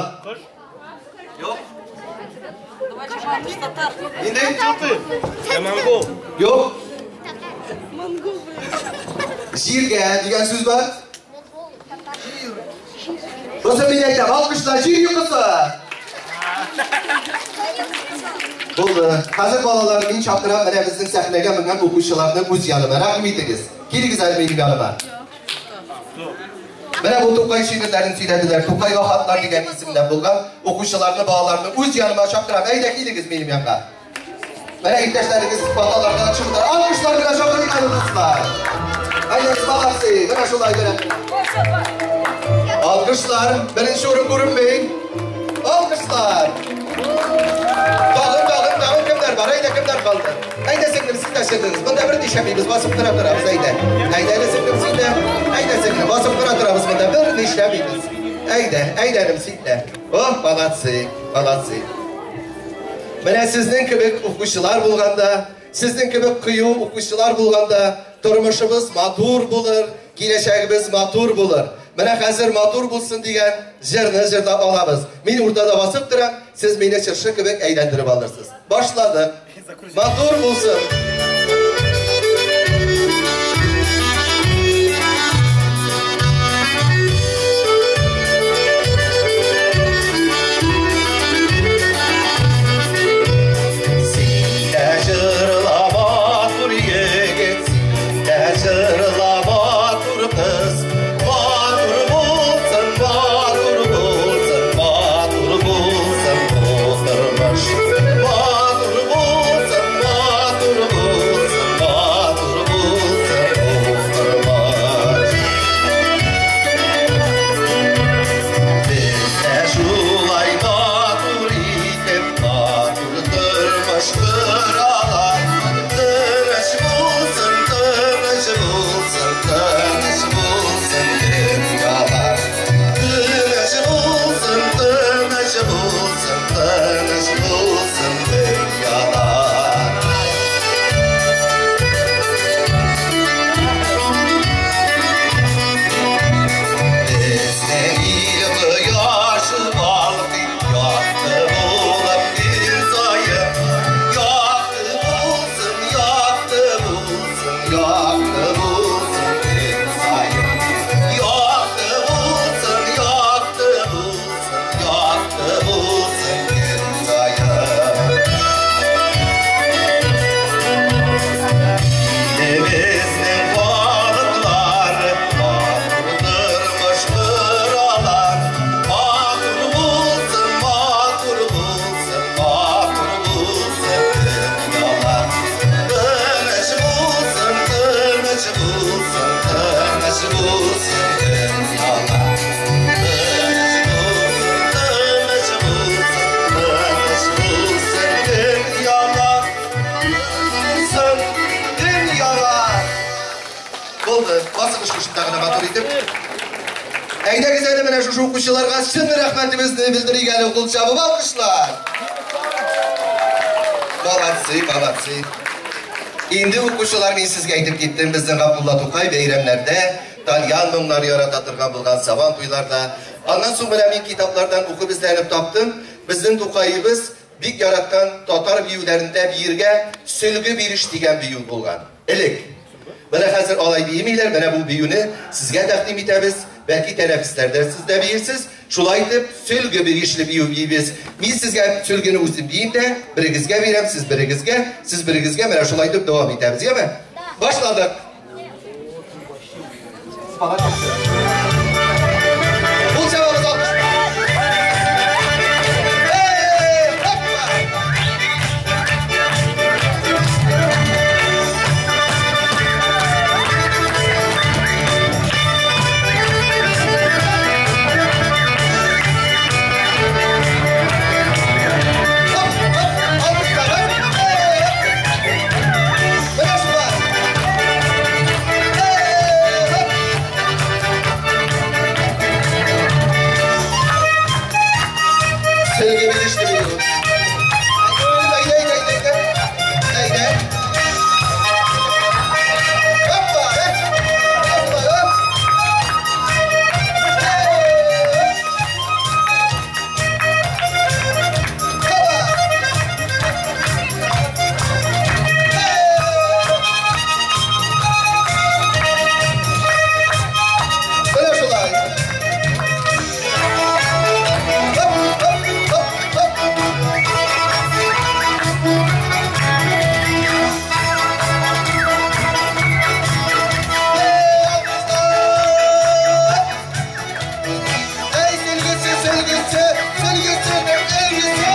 Юк. Инде? Монгол. Юк. Җиргә дигән сүз бар. Бусы мин әйтәм, алкышлар, җир йокысы. Булды. Хәзер балалар, мин чакырам менә безнең сәхнәгә менгән укучыларны үз яныма. Рәхим итегез. Килегез әле минем яныма. Менә бу Тукай шигырьләрен сөйләделәр. Тукайга хатлар дигән исемдә булган укучыларны, балаларны үз яныма чакырам. Әйдә, килегез минем янга. Менә иптәшләрегез балалардан чыгырлар. Алкышлар белән чакырыйк әле, дуслар. Әйдә, молодцы. Менә шулай гына. Алкышлар, беренче урын күренми. Алкышлар. Тагын, тагын, тагын кемнәр бар? Әйдә, кемнәр калды? Әйдә, сеңлем, син дә чыгыгыз. Монда бер нишләмибез, басып тора торабыз, әйдә. Әйдә, әле сеңлем, син дә. Әйдә, сеңлем, басып тора торабыз монда, бер нишләмибез. Әйдә, әйдә, энем, син дә. О, молодцы, молодцы. Менә сезнең кебек укучылар булганда, сезнең кебек кыю укучылар булганда, тормышыбыз матур булыр, киләчәгебез матур булыр. Менә хәзер матур булсын дигән җырны җырлап алабыз. Мин уртада басып торам, сез мине чыршы кебек әйләндереп алырсыз. Башладык. Матур булсын. Син дә җырла, матур егет, син дә җырла, матур кыз. Матур булсын, матур булсын, матур булсын бу тормыш. Матур булсын, матур булсын, матур булсын бу тормыш. Без дә шулай матур итеп, матур тормыш коралар. Тыныч булсын, тыныч булсын, Булды. Басыгыз шушында гына матур итеп. Әйдәгез әле менә шушы укучыларга чын рәхмәтебезне белдерик әле, кул чабып алкышлар. Молодцы, молодцы. Инде укучылар, мин сезгә әйтеп киттем, безнең Габдулла Тукай бәйрәмнәрдә тальян моңнары ярата торган булган, сабан туйларда. Аннан соң менә мин китаплардан укып эзләнеп таптым. Безнең Тукаебыз бик яраткан татар биюләрендә биергә сөлге биреш дигән бию булган. Элек. Менә хәзер алай биемиләр, менә бу биюне сезгә тәкъдим итәбез. Бәлки тәнәфесләрдә сез дә биерсез. Шулай итеп, сөлге бирешле бию биибез. Мин сезгә сөлгене үзем биим дә, берегезгә бирәм, сез берегезгә, сез берегезгә, менә шулай итеп дәвам итәбез, яме? Башладык. Кул чабабыз, алкыш. Эй, хоппа! Хоп, хоп, алкышлар, хоп! Эй, менә шулай. Эй, хоп! Сөлге бирешле бию. Әйдә, әйдә, әйдә, әйдә. Әйдә. Хоппа, эй! Хоппа, хоп! Эй! Хоппа! Эй! Менә шулай. Хоп, хоп, хоп, хоп. Эй, алкышлар! Эй, сөлгесе, сөлгесе, сөлгесе, сөлгесе!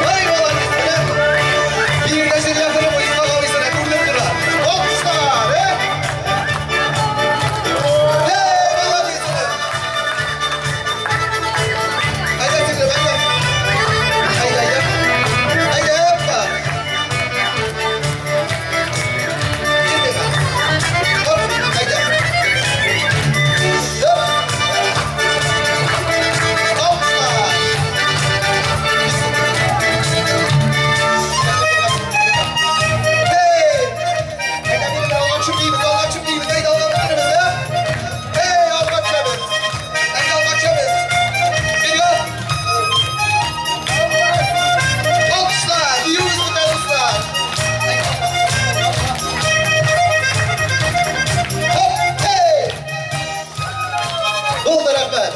Ай, молодец, менә. Биергә җир якыны Исхак абыйсына күренеп тора. Алкышлар, э? Эй, молодец! Әйдә, сеңлем, әйдә. Әйдә, әйдә. Әйдә, хоппа. Хоп, әйдә. Хоп. Алкышлар. Hey! Әйдә, минем алга төшеп биибез, алга төшеп биибез, әйдә, алга төшеребез, ә? Hey, алга төшәбез. Әйдә, алга төшәбез. Вперед! Алкышлар, биюбез бетә, дуслар. Хоп, hey! Булды, рәхмәт.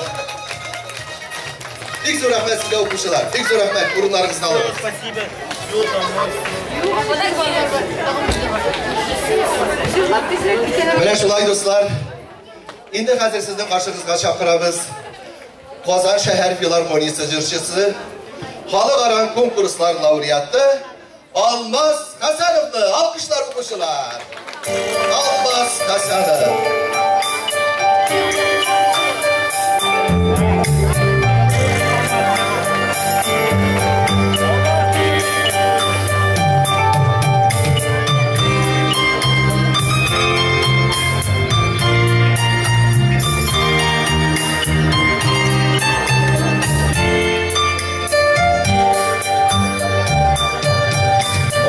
Бик зур рәхмәт сезгә, укучылар. Бик зур рәхмәт. Урыннарыгызны алыгыз. Спасибо. Менә шулай, дуслар. Инде хәзер сезнең каршыгызга чакырабыз. Казан шәһәр филармониясе җырчысы, халыкара конкурслар лауреаты Алмаз Хәсәновны. Алкышлар, укучылар. Алмаз Хәсәнов.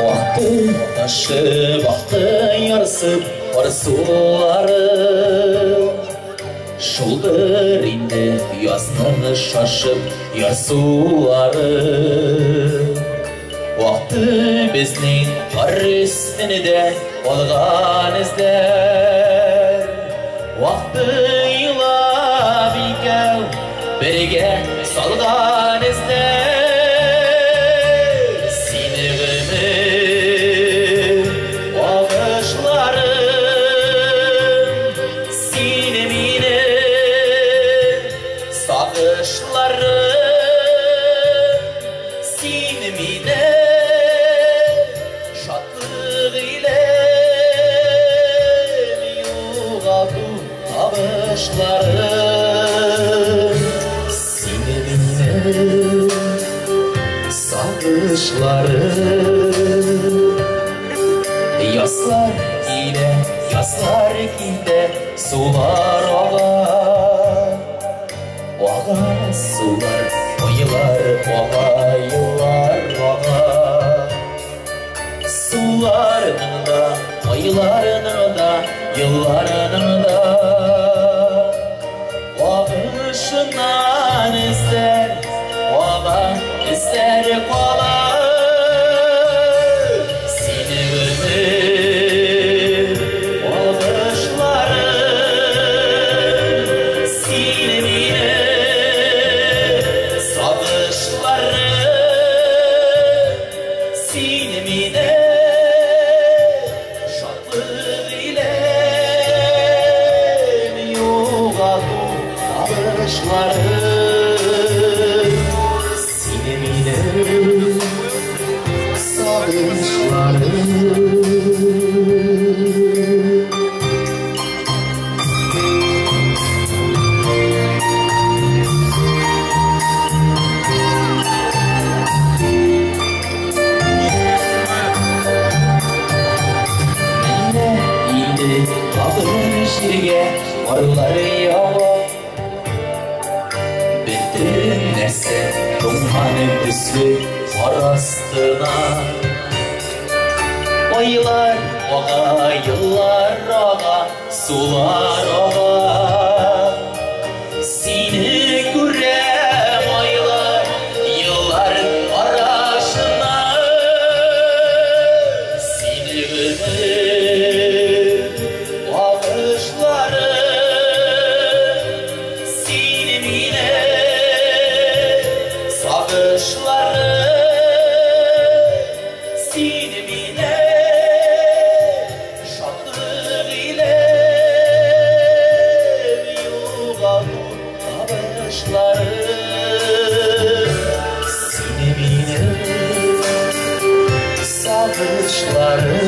Акты ташып, акты ярсып, арсулары. Шулдыр инде язның шашып, ярсулары. Акты безнең кар өстендә калган эзләр. Акты елап икәү бергә салган эзләр. Сине гомер агышларым, сине минем сагышларым, сине минем шатлык илем югалту табышларым. Агышлары сине мине сагышлары. Язлар килә, язлар китә, сулар ага. Ага сулар, айлар ага, еллар ага. Суларның да, айларның да, елларның да агышыннан эзләр кала, эзләр кала. Сине гомер агышлары, сине мине сагышлары, сине мине шатлык илә югалту табышлары. Сине мине сагышлары. Менә инде тагын җиргә карлар ява. Бөтен нәрсә туңган төсле кар астына. Айлар ага, еллар ага, сулар ага. Сине күрәм айлар, еллар арасына. Сине гомер агышлары, сине мине сагышлары, сине мине шатлык илә югалту табышлары. Сине мине сагышлары,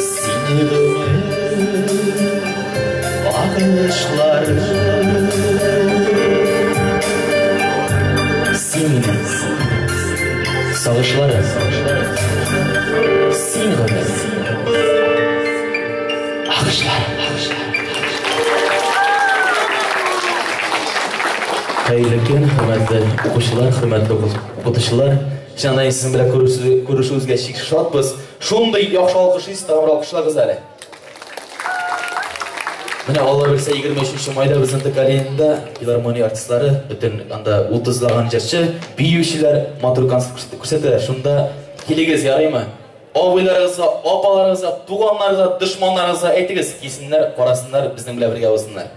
сине гомер агышлары. Син мине сагышлары, син гомер агышлары. Хәерле көн, хөрмәтле укучылар, хөрмәтле укытучылар. Чыннан сезнең белән күрешүебезгә чик шатбыз. Шундый яхшы алкышлыйсыз, тагын бер алкышлагыз әле. Менә Алла бирсә 23 майда безнең ТК филармония артистлары, бөтен анда 30лаган җырчы, биючеләр матур концерт күрсәтә. Шунда килегез, ярыймы? Абыйларыгызга, апаларыгызга, туганнарыгызга, дошманнарыгызга әйтегез, килсеннәр, карасыннар, безнең белән бергә булсыннар.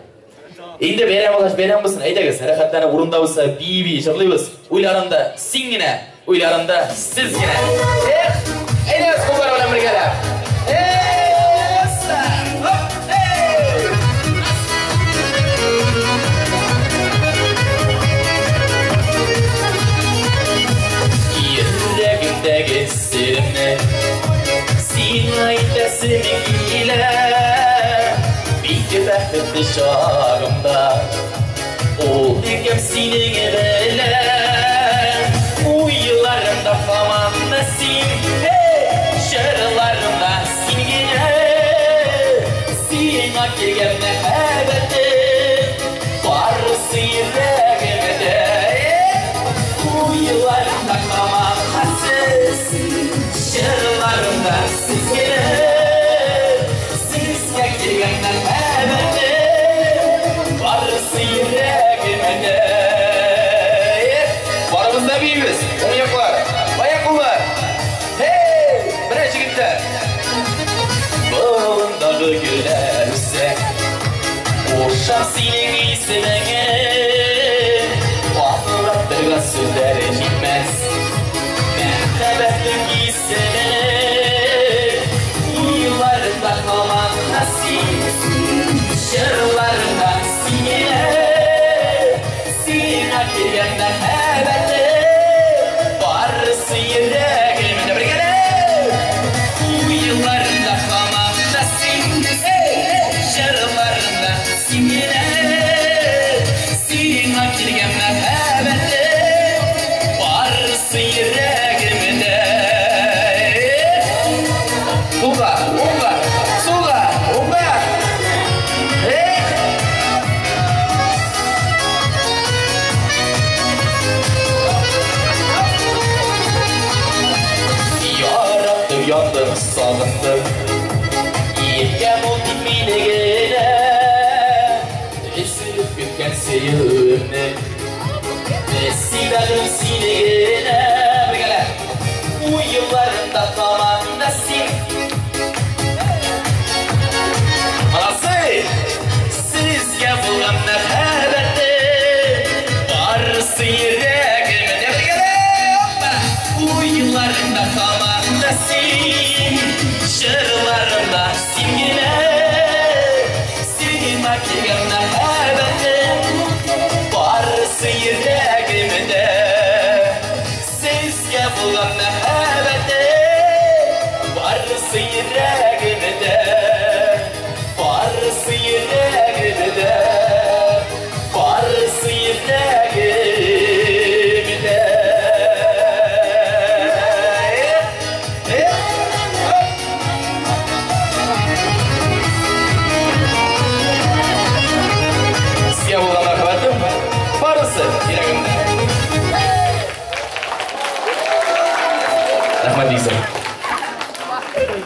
Инде бәйрәм булгач, бәйрәм булсын, әйдәгез, рәхәтләнеп урында булса, бии-бии җырлыйбыз. Уйларымда син генә, уйларымда сез генә. Эх, әйдәгез куллар белән бергәләп. Йөрәгемдәге серемне сиңа әйтәсем килә. Бик бәхетле чагымда ул бикем синең белән. Уйларымда һаман да син, җырларымда син генә. Сиңа килгән мәхәббәтем барысы йөрәгемдә. Уйларымда һаман да сез, җырларымда сез генә. Сезгә килгән мәхәббәтем барысы йөрәгемдә. Барыбыз да биибез. Уң яклар, аяк куллар. Һей, менә җегетләр. Болындагы гөлләр үсә, кушам синең исемеңә. Аңлатырга сүзләр җитмәс мәхәббәтнең исеме. Уйларымда һаман да син, җырларымда син генә. Сиңа килгән мәхәббәтем барысы йөрәгемдә. Бергәләп. Уйларымда һаман да син, җырларымда Сөюемне Сөймәдем сине генә. Бергәләп. Уйларымда һаман да син. Молодцы! Сезгә булган мәхәббәтем барысы йөрәгемдә. Бергәләп! Уйларымда һаман да син, җырларымда син генә. Сиңа килгән мәхәббәтем барысы йөрәгемдә. Сезгә булган мәхәббәтем барысы йөрәгемдә. Барысы йөрәгемдә. Барысы йөрәгемдә. Сезгә булган мәхәббәтем барысы йөрәгемдә. Рәхмәт, Лиза.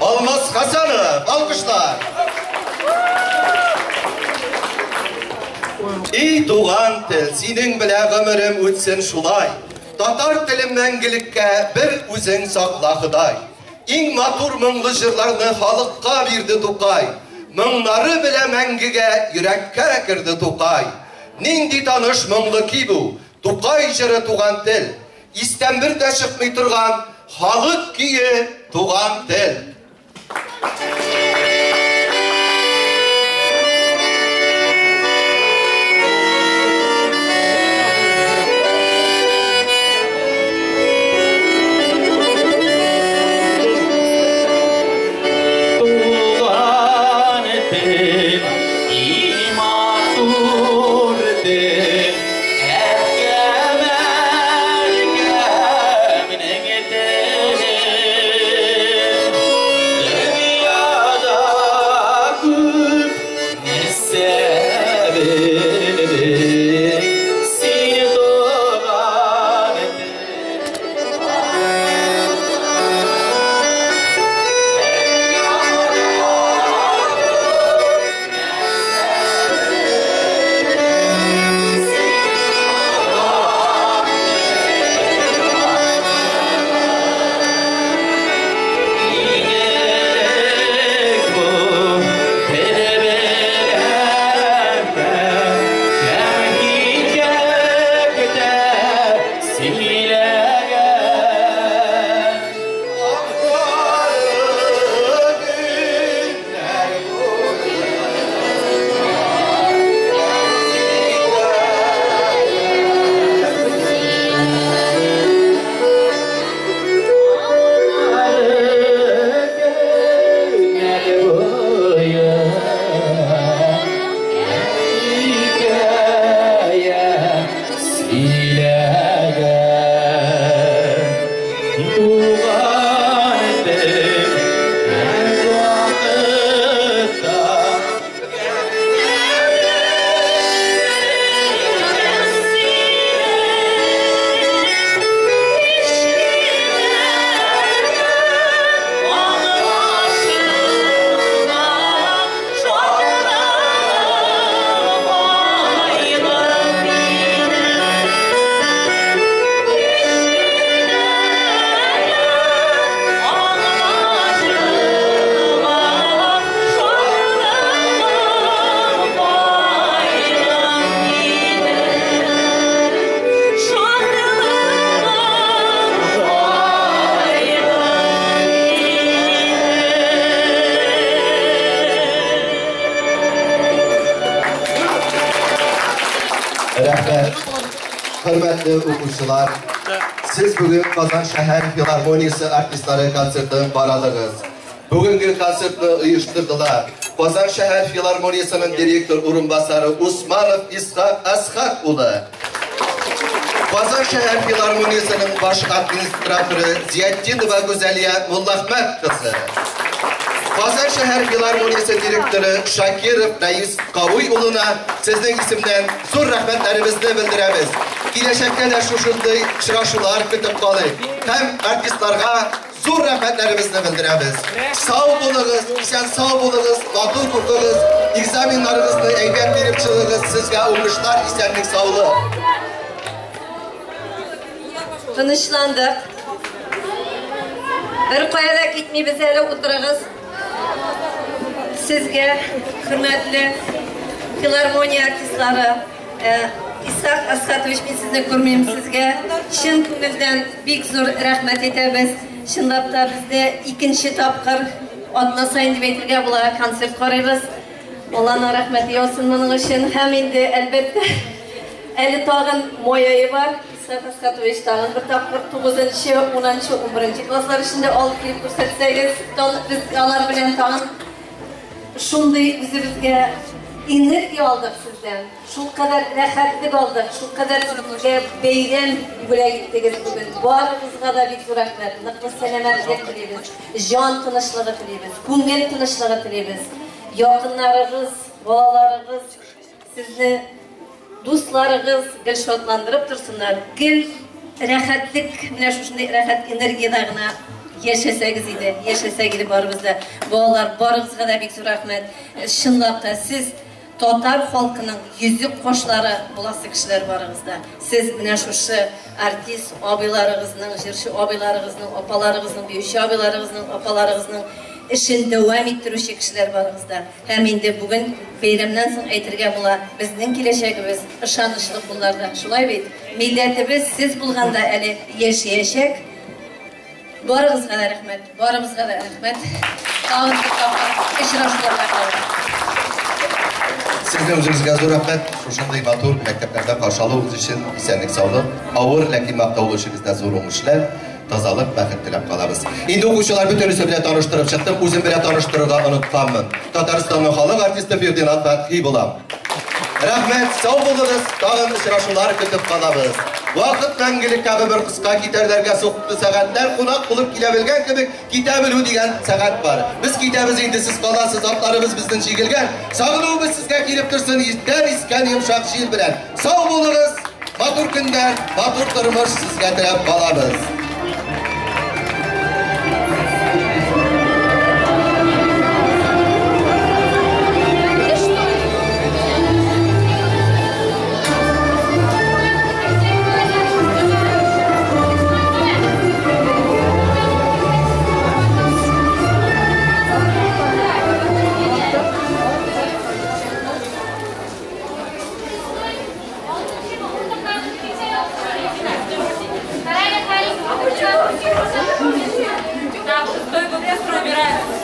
Алмаз Хасанов, алкышлар. И туган тел, синең белән гомерем үтсен шулай. Татар телен мәңгелеккә бер үзең сакла, Ходай. Иң матур моңлы җырларны халыкка бирде Тукай. Моңнары белән мәңгегә йөрәккә керде Тукай. Нинди таныш моңлы көй бу, Тукай җыры «Туган тел». Истән бер дә чыкмый торган халык көе «Туган тел». Туган тел, иң матур тел, әткәм, әнкәмнең теле. Дөньяда күп нәрсә белдем, син туган тел. Игелек бу тел белән кем китәктә сөйләгән. Туган тел һәрвакытта. Рәхмәт. Хөрмәтле укучылар, сез бүген Казан шәһәр филармониясе артистлары концертын карадыгыз. Бүгенге концертны оештырдылар Казан шәһәр филармониясенең директор урынбасары Усманов Исхак Асхак улы, Казан шәһәр филармониясенең баш администраторы Зиятдинова Гүзәлия Муллахмәт кызы, Казан шәһәр филармониясе директоры Шакиров Раис Кавый улына сезнең исемнән зур рәхмәтләребезне белдерәбез. Киләчәктә дә шушындый очрашулар көтеп калыйк. Һәм артистларга Зур рәхмәтләребезне белдерәбез. Сау булыгыз, исән сау булыгыз, матур укыгыз, экзаменнарыгызны әйбәт биреп чыгыгыз. Сезгә уңышлар, исәнлек, саулык. Тынычландык. Бер кая да китмибез әле, утырыгыз. Сезгә, хөрмәтле филармония артистлары, Исхак Асхатович, мин сезне күрмим, сезгә чын күңелдән бик зур рәхмәт әйтәбез. Чынлап та бездә икенче тапкыр атна саен дип әйтергә була концерт карыйбыз. Алланың рәхмәте яусын моның өчен. Һәм инде, әлбәттә, әле тагын май ае бар. Исхак Асхатович, тагын бер тапкыр 9-нчы, 10-нчы, 11-нче класслар өчен дә алып килеп күрсәтсәгез, без алар белән тагын шундый үзебезгә энергия алдык сездән. Шулкадәр рәхәтлек алдык, шулкадәр безгә бәйрәм бүләк иттегез бүген. Барыгызга да бик зур рәхмәт. Ныклы сәламәтлек телибез, җан тынычлыгы телибез, күңел тынычлыгы телибез. Якыннарыгыз, балаларыгыз сезне, дусларыгыз гел шатландырып торсыннар. Гел рәхәтлек, менә шушындый рәхәт энергиядә гына яшәсәгез иде, яшәсәк иде барыбыз да. Балалар, барыгызга да бик зур рәхмәт. Чынлап та сез татар халкының йөзек кашлары буласы кешеләр барыгыз да. Сез менә шушы артист абыйларыгызның, җырчы абыйларыгызның, апаларыгызның, биюче абыйларыгызның, апаларыгызның эшен дәвам иттерүче кешеләр барыгыз да. Һәм инде бүген бәйрәмнән соң әйтергә була, безнең киләчәгебез ышанычлы кулларда. Шулай бит? Милләтебез сез булганда әле яшәячәк. Барыгызга да рәхмәт, барыбызга да рәхмәт. Тагын бер тапкыр очрашуларга калып. Сезнең үзегезгә зур рәхмәт. Шушындый матур мәктәпләрдә каршы алуыгыз өчен исәнлек, саулык, авыр, ләкин мактаулы эшегездә зур уңышлар, тазалык, бәхет теләп калабыз. Инде укучылар бөтенесе белән таныштырып чыктым, үзем белән таныштырырга онытканмын. Татарстанның халык артисты Фердинанд Фәтхи булам. Рәхмәт, сау булыгыз, тагын очрашулар көтеп калабыз. Вакыт мәңгелеккә бер кыска китәрләргә сукты сәгатьләр, кунак булып килә белгән кебек китә белү дигән сәгать бар. Без китәбез инде, сез каласыз, атларыбыз безнең җигелгән. Сагынуыбыз сезгә килеп торсын, иртән искән йомшак җил белән. Сау булыгыз, матур көннәр, матур тормыш сезгә теләп калабыз. Так, стой, быстро убирай.